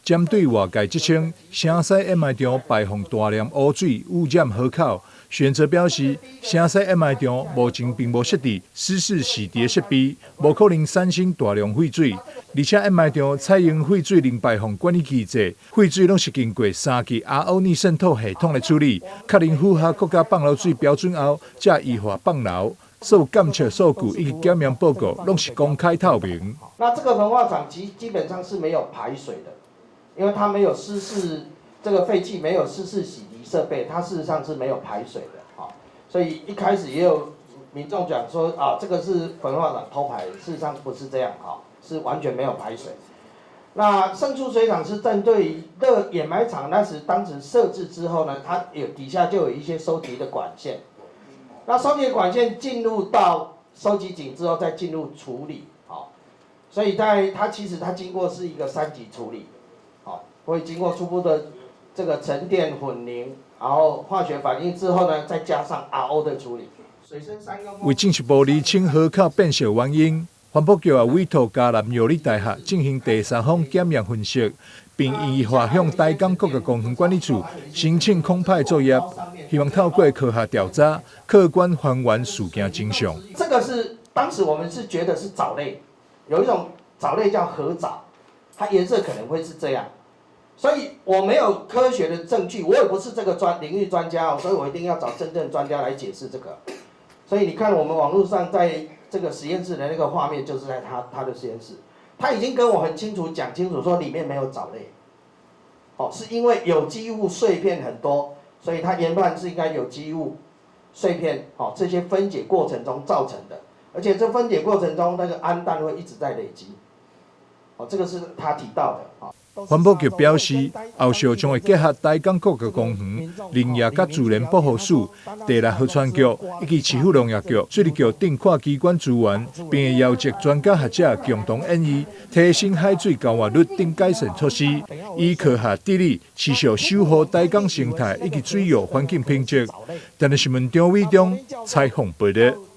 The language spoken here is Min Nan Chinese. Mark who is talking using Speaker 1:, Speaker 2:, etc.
Speaker 1: 針對外界指稱，城西掩埋場排放大量污水污染河口，許賢澤表示，城西掩埋場目前並無設置濕式洗滌設備，無可能產生大量廢水。而且掩埋場採用廢水零排放管理機制，廢水攏是經過三級 RO 逆滲透系統來處理，確認符合國家放流水標準後，才依法放流。所有監測數據以及檢驗報告攏是公開透明。
Speaker 2: 那這個焚化廠基本上是沒有排水的。因為它沒有濕式這個廢氣，沒有濕式洗滌設備，它事實上是沒有排水的，所以一開始也有民眾講說啊，這個是焚化廠偷排，事實上不是這樣，是完全沒有排水。那滲出水廠是針對熱掩埋場，那時當時設置之後呢，它有底下就有一些收集的管線，那收集管線進入到收集井之後，再進入處理，所以在它其實它經過是一個三級處理。會經過初步的這個沉澱混凝，然後化學反應之後呢，再加上 RO 的處理。
Speaker 1: 為進一步釐清河口變色原因，環保局也委託嘉南藥理大學進行第三方檢驗分析，並依法向台江國家公園管理處申請空排作業，希望透過科學調查，客觀還原事件真相。
Speaker 2: 這個是當時我們是覺得是藻類，有一種藻類叫褐藻，它顏色可能會是這樣。所以我沒有科學的證據，我也不是這個領域專家哦，所以我一定要找真正專家來解釋這個。所以你看，我們網絡上在這個實驗室的那個畫面，就是在他的實驗室，他已經跟我很清楚講清楚，說裡面沒有藻類。哦，是因為有機物碎片很多，所以他研判是應該有機物碎片，哦，這些分解過程中造成的，而且這分解過程中那個氨氮會一直在累積。哦，這個是他提到的。
Speaker 1: 環保局表示，後續將會結合台江國家公園、林業佮自然保護署、地力河川局以及市府農業局、水利局等跨機關資源，並會邀集專家學者共同研議，提升海水交換率等改善措施，以科學治理持續守護台江生態以及水域環境品質。電視新聞張偉中採訪報道。